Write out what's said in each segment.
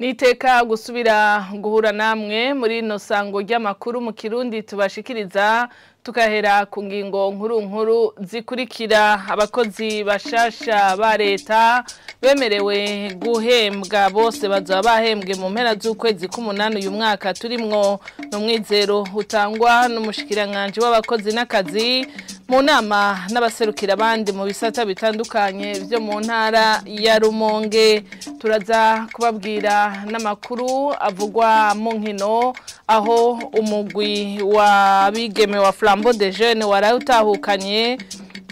Niteka gusubira guhura namwe muri no sango ry'amakuru mu Kirundi tubashikiriza tukahera ku ngingo nkuru nkuru zikurikira. Abakozi bashasha ba leta bemerewe guhembwa bose bazaba bahembwe mu mpera z'ukwezi k'umunani uyu mwaka turimwo. No mwizero utangwa n'umushikiranganje w'abakozi n'akazi mu nama n'abaserukira abandi mu bisata bitandukanye byo mu ntara ya Rumonge. Turaza kubabwira n'amakuru avugwa mu nkino, aho umugwi wa bigeme wa Flambeau des Jeunes warawutahukanye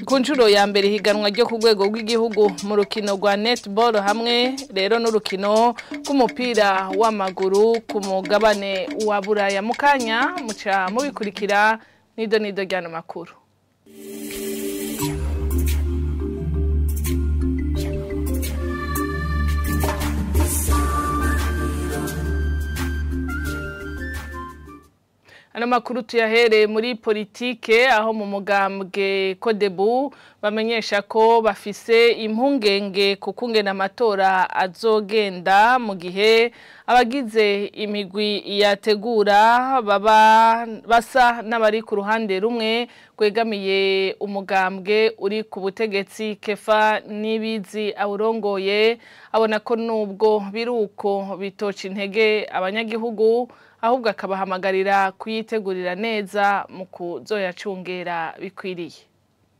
ku nshuro ya mbere higanwa ryo ku rwego rw'igihugu mu rukino rwa netball hamwe rero n'urukino rw'umupira w'amaguru ku mugabane wa Buraya. Mukanya muca mubikurikira nido nido ryano makuru. Ano makuru tuyahere muri politike, aho mu mugambwe Kodebu bamenyesha ko bafise impungenge kukungena amatora azogenda mu gihe abagize imigwi yategura baba basa n'abari ku ruhande rumwe kwegamiye umugambwe uri ku butegetsi. Kefa Nibizi awurongoye abona ko nubwo biruko bitoca intege abanyagihugu, ahubwo akabahamagarira kuyitegurira neza mu kuzoyacungera bikwiriye.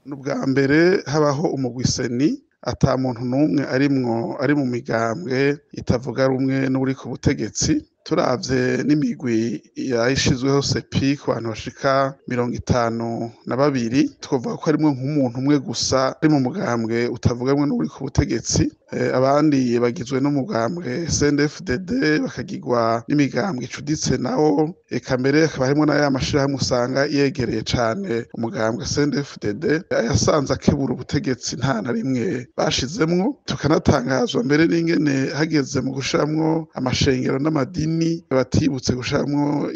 N'ubwa mbere habaho umugwiseni ata muntu n'umwe arimwo ari mu migambwe itavuga rumwe n'uri ku butegetsi. Turavye n'imigwi yayishizweho sepi ku bantu bashika 52, twovuga ko harimwo nk'umuntu umwe gusa ari mu mugambwe utavuga rumwe n'uri ku butegetsi. Abandi bagizwe n'umugambwe CNDD-FDD, bakagirwa n'imigambwe icuditse nawo, eka mbere hakaba harimwo n'aya mashirahamwe usanga yegereye cane umugambwe CNDD-FDD, ayasanze akebura ubutegetsi nta na rimwe bashizemwo. Tukanatangazwa mbere n'ingene hageze mu gushiramwo amashengero n'amadini batibutse gushiramwo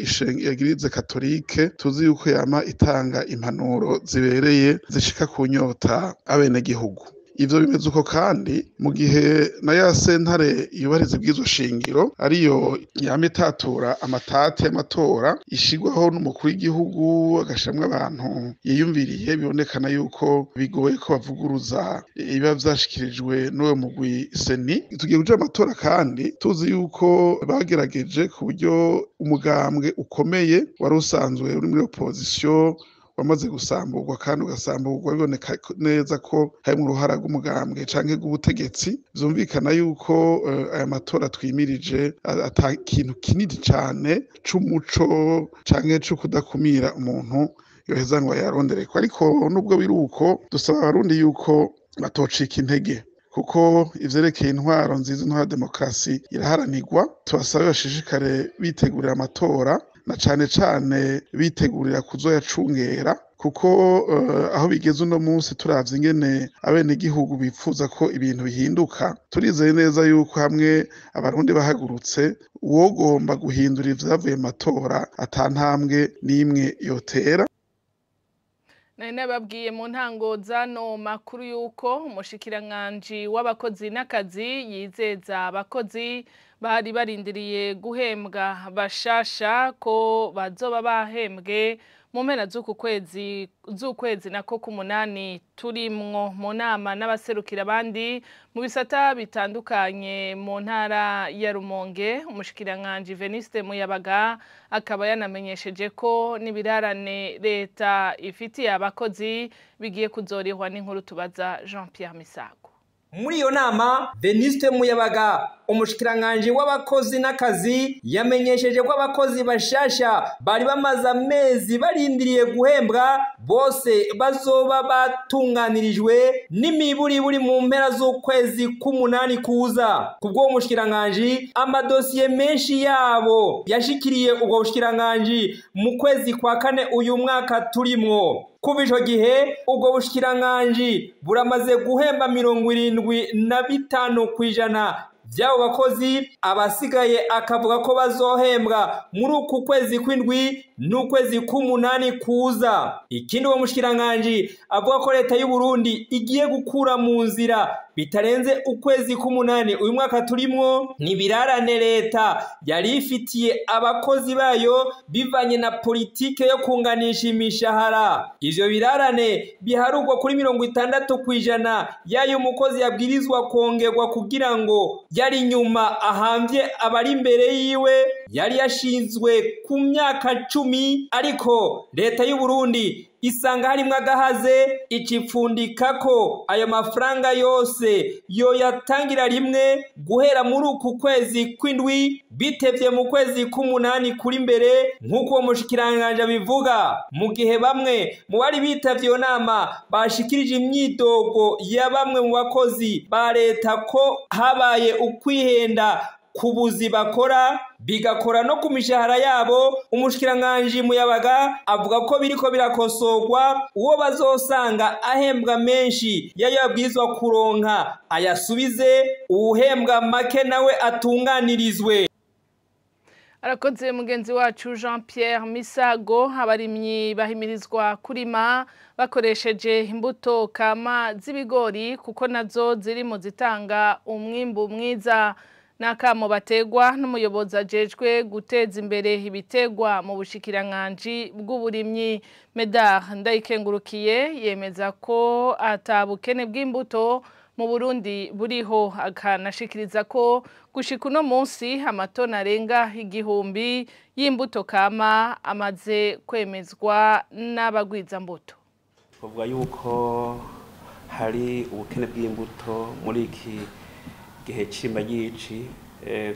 Eglise Katolike, tuzi yuko yama itanga impanuro zibereye zishika ku nyota abenegihugu. Ivyo bimeze uko kandi mu gihe na ya sentare yubahiriza ibwirizwa shingiro ariyo yama itatura amatati y'amatora, ishigwaho n'umukuru w'igihugu agashiramwo abantu yiyumviriye, bibonekana yuko bigoye ko bavuguruza ibiba vyashikirijwe n'uwo mugwi seni. Tugiye kuja amatora kandi tuzi yuko bagerageje ku buryo umugambwe ukomeye wari usanzwe uri muri opposition wamaze gusamburwa, kandi ugasamburwa biboneka neza ko harimwo uruhara rw'umugambwe canke rw'ubutegetsi. Vyumvikana yuko aya matora twimirije ata kintu kinini cane c'umuco canke co kudakumira umuntu yoheza ngo ayarondereko. Ariko nubwo biri uko, dusaba abarundi yuko batocika intege, kuko ivyerekeye intwaro nziza, intwaro demokarasi iraharanirwa. Tubasabe bashishikare bitegurira amatora, na cane cane bitegurira kuzoyacungera, kuko aho bigeze uno munsi turavye ingene abenegihugu bipfuza ko ibintu bihinduka, turizeye neza yuko hamwe abarundi bahagurutse uwogomba guhindura ivyavuye mu matora ata ntambwe n'imwe yotera. Nari nababwiye mu ntango zano makuru yuko umushikiranganji w'abakozi n'akazi yizeza abakozi bari barindiriye guhembwa bashasha ko bazoba bahembwe mu mpera z'uku kwezi z'ukwezi nako k'umunani turimwo. Mu nama n'abaserukira abandi mu bisata bitandukanye mu ntara ya Rumonge, umushikiranganji Veniste Muyabaga akaba yanamenyesheje ko n'ibirarane leta ifitiye abakozi bigiye kuzorihwa. N'inkuru tubaza Jean Pierre Misago. Muri iyo nama Veniste Muyabaga, umushikiranganji w'abakozi n'akazi, yamenyesheje ko abakozi bashasha bari bamaze amezi barindiriye guhembwa bose bazoba batunganirijwe n'imiburiburi mu mpera z'ukwezi k'umunani kuza. Kubwo umushikiranganji, amadosiye menshi yabo yashikiriye ubwo bushikiranganji mu kwezi kwa kane uyu mwaka turimwo. Kuva ico gihe ubwo bushikiranganji buramaze guhemba 75% by'abo bakozi, abasigaye akavuga ko bazohembwa muri uku kwezi kw'indwi n'ukwezi k'umunani kuza. Ikindi uwo mushikiranganji avuga ko leta y'u Burundi igiye gukura mu nzira bitarenze ukwezi k'umunani uyu mwaka turimwo. Nibirarane leta yari ifitiye abakozi bayo bivanye na politike yo kunganisha imishahara. Ivyo birarane biharugwa kuri 60% yayo umukozi yabwirizwa kongerwa kugira ngo yari nyuma ahamvye abari imbere yiwe, yari yashinzwe ku myaka 10, ariko leta y'u Burundi isanga harimwo agahaze, icipfundika ko ayo mafaranga yose yo yatangira rimwe guhera muri uku kwezi kw'indwi bitevye mu kwezi k'umunani kuri mbere, nk'uko uwo mushikiranganje abivuga. Mu gihe bamwe mu bari bitavye iyo nama bashikirije imyidogo ya bamwe mu bakozi ba leta ko habaye ukwihenda ku buzi bakora bigakora no ku mishahara yabo, umushikiranganji Muyabaga avuga ko biriko birakosorwa, uwo bazosanga ahembwa menshi yayo yabwirizwa kuronka ayasubize, uwuhembwa make nawe atunganirizwe. Arakoze mugenzi wacu Jean Pierre Misago. Abarimyi bahimirizwa kurima bakoresheje imbuto kama z'ibigori kuko nazo ziri mu zitanga umwimbu mwiza. Nakamo bategwa n'umuyobozi ajejwe guteza imbere ibitegwa mu bushikiranganji bw'uburimyi Medard Ndayikengurukiye yemeza ko atabukene bw'imbuto mu Burundi buriho, akanashikiriza ko gushika uno munsi amatona arenga 1000 y'imbuto kama amaze kwemezwa n'abagwiza mbuto. Twavuga yuko hari ubukene bw'imbuto muri iki gihe c'imbagici,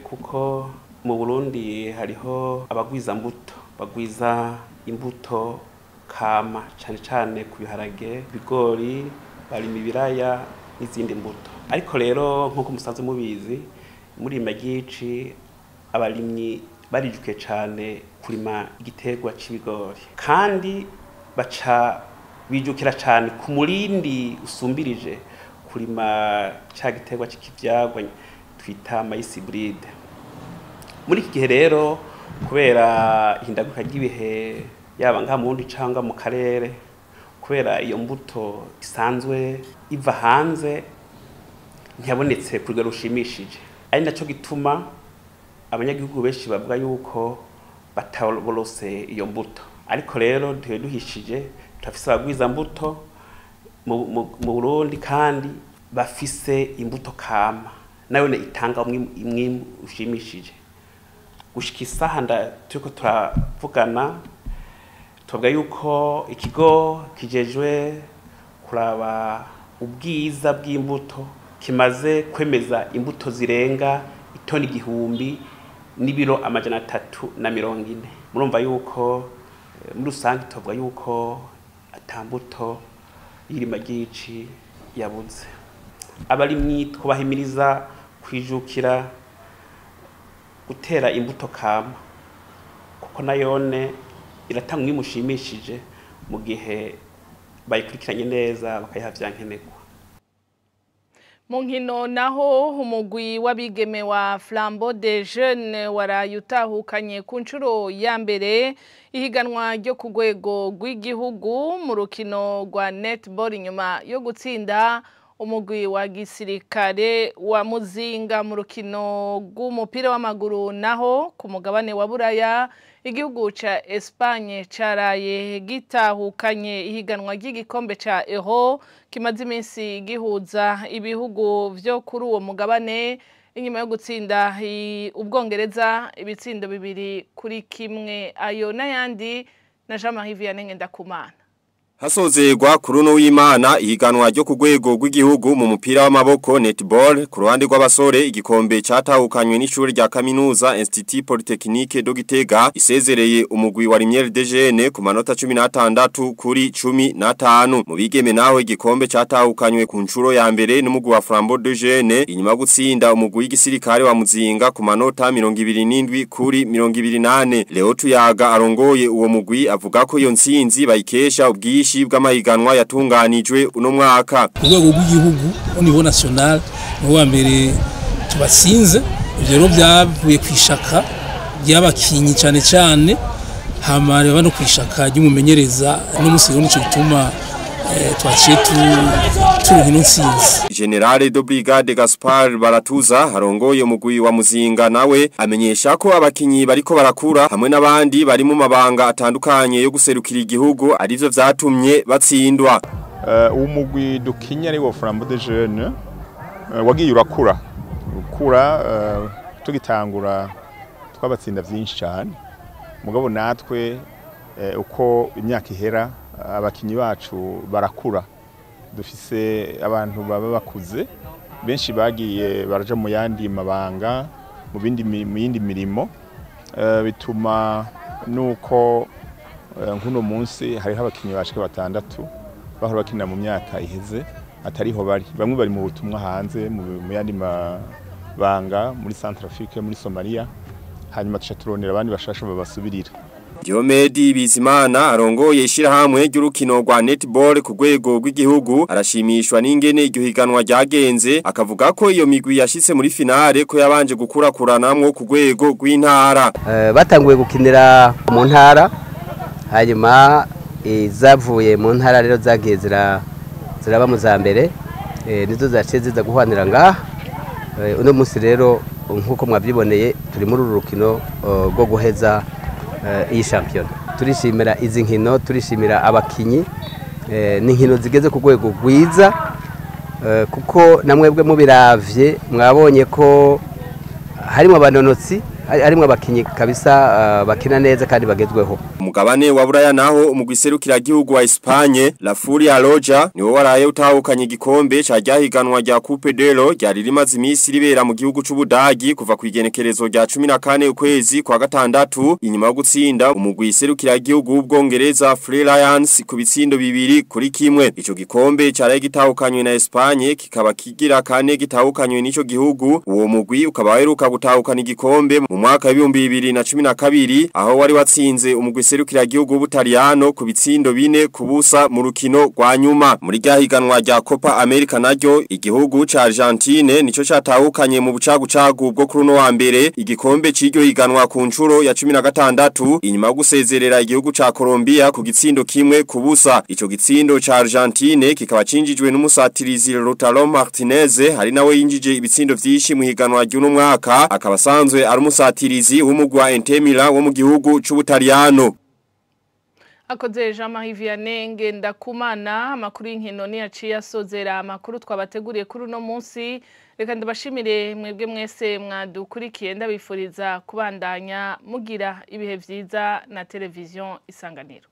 kuko mu Burundi hariho abagwiza mbuto bagwiza imbuto kama cane cane ku biharage, bigori, barima ibiraya n'izindi mbuto. Ariko rero nkuko musanzwe mubizi, muri imagici abarimyi barijukiye cane kurima igiterwa c'ibigori, kandi baca bijukira cane ku murindi usumbirije kurima ca giterwa c'ikivyagwa twita maïs hybride. Muri iki gihe rero kubera ihindagurika ry'ibihe yaba ngaha mu Burundi cangwa mu karere, kubera iyo mbuto isanzwe iva hanze ntiyabonetse ku rugero rushimishije, ari naco gituma abanyagihugu benshi bavuga yuko bataborose iyo mbuto. Ariko rero duhe duhishije, turafise abagwiza mbuto mu Burundi kandi bafise imbuto kama nayo itanga umwimbu ushimishije. Gushika isaha turiko turavugana, tuvuga yuko ikigo kijejwe kuraba ubwiza bw'imbuto kimaze kwemeza imbuto zirenga itoni 1000 n'ibiro 340. Murumva yuko muri rusange tuvuga yuko atambuto y'irima ry'ici yabuze. Abarimyi twubahimiriza kwijukira gutera imbuto kama, kuko nayone iratanga umwimbu ushimishije mu gihe bayikurikiranye neza bakayiha vyankenerwa. Mu nkino naho, umugwi w'abigeme wa Flambeau des Jeunes waraye utahukanye ku nshuro ya mbere ihiganwa ryo ku rwego rw'igihugu mu rukino rwa netball, inyuma yo gutsinda umugwi wa gisirikare wa Muzinga. Mu rukino rw'umupira w'amaguru naho, ku mugabane wa Buraya, igihugu ca Espagne caraye gitahukanye ihiganwa ry'igikombe ca Euro kimaze iminsi gihuza ibihugu vyo kuri uwo mugabane, inyuma yo gutsinda Ubwongereza ibitsindo 2-1. Ayo n'ayandi na Jean Marie Vianney Ngendakumana. Hasozerwa kuri uno w'Imana ihiganwa ryo ku rwego rw'igihugu mu mupira w'amaboko netball ku ruhande rw'abasore, igikombe catahukanywe n'ishuri rya kaminuza Institut Polytechnique de Gitega isezereye umugwi wa Lumière des Jeunes ku manota 16 kuri 15. Mu bigeme naho, igikombe catahukanywe ku nshuro ya mbere n'umugwi wa Flambeau des Jeunes inyuma gutsinda umugwi w'igisirikare wa Muzinga ku manota 27 kuri 24. Leo Tuyaga arongoye uwo mugwi avuga ko iyo ntsinzi bayikesha ubwishi bw'amahiganwa yatunganijwe uno mwaka. Ku rwego rw'igihugu, au niveau national, ni wa mbere tubatsinze. Ivyo rero byavuye ku ishaka ry'abakinyi cane cane, hama reba no kwishaka ry'umumenyereza. N'umunsi rero nico gituma Twaciye turonka ino ntsinzi. Generale de Brigade Gaspard Baratuza harongoye umugwi wa Muzinga nawe amenyesha ko abakinyi bariko barakura hamwe n'abandi bari mu mabanga atandukanye yo guserukira igihugu arivyo vyatumye batsindwa. Umugwi dukinya ari wo Flambeau des Jeunes wagiye urakura ukura, tugitangura twabatsinda vyinshi cyane, mugabo natwe uko imyaka ihera abakinyi bacu barakura. Dufise abantu baba bakuze benshi bagiye baraja mu yandi mabanga, mu yindi mirimo, bituma nuko nkuno munsi hariho abakinyi bashika batandatu bahora bakina mu myaka iheze atariho bari. Bamwe bari mu butumwa hanze mu yandi mabanga, muri Centrafrique, muri Somalia, hanyuma tuca turonera abandi bashasha babasubirira. Diomedi Bizimana arongoye ishirahamwe ry'urukino rwa netball ku rwego rw'igihugu arashimishwa n'ingene iryo higanwa ryagenze, akavuga ko iyo migwi yashitse muri finale ko yabanje gukurakuranamwo ku rwego rw'intara. Batanguye gukinira mu ntara, hanyuma izavuye mu ntara rero zagiye ziraba mu za mbere, nizo zaciye ziza guhwanira ngaha. Uno munsi rero nk'uko mwabyiboneye turi muri uru rukino rwo guheza iyi shampiyona. Turishimira izi nkino, turishimira abakinyi, ni inkino zigeze ku rwego rwiza, kuko namwebwe mubiravye mwabonye ko harimo abanonotsi, harimo abakinyi kabisa bakina neza kandi bagezweho. Umugabane wa Buraya naho umugwi serukiragihugu wa Espagne La Furia Roja niwo waraye utahukanye igikombe ca ryahiganwa rya Coupe d'Euro ryari rimaze imisi ribera mu gihugu c'Ubudagi kuva ku igenekerezo rya 14 ukwezi kwa gatandatu, inyuma yo gutsinda umugwi serukiragihugu w'Ubwongereza Free Lions ku bitsindo 2-1. Ico gikombe caraye gitahukanywe na Espagne kikaba kigira kane gitahukanywe n'ico gihugu. Uwo mugwi ukaba waheruka gutahukana igikombe mu mwaka wa 2012 aho wari watsinze umugwi serukiragihugu w'Ubutaliyano ku bitsindo 4-0 mu rukino rwa nyuma. Muri ryahiganwa rya Copa America naryo igihugu ca Argentine nico catahukanye mu bucagucagu bwo kuri uno wa mbere igikombe c'iryo higanwa ku ncuro ya 16 inyuma yo gusezerera igihugu ca Colombia ku gitsindo 1-0. Ico gitsindo ca Argentine kikaba cinjijwe n'umusatirizi Lautaro Martinez, hari nawe yinjije ibitsindo vyinshi mu higanwa ry'uno mwaka, akaba asanzwe ari umusatirizi w'umugwi wa Inter Milan wo mu gihugu c'Ubutaliyano. Akoze Jean-Marie Vianney Ngendakumana. Amakuru y'inkino ni yaciye asozera amakuru twabateguriye kuri uno munsi. Reka ndabashimire mwebwe mwese mwadukurikiye, ndabifuriza kubandanya mugira ibihe vyiza na televiziyo Isanganiro.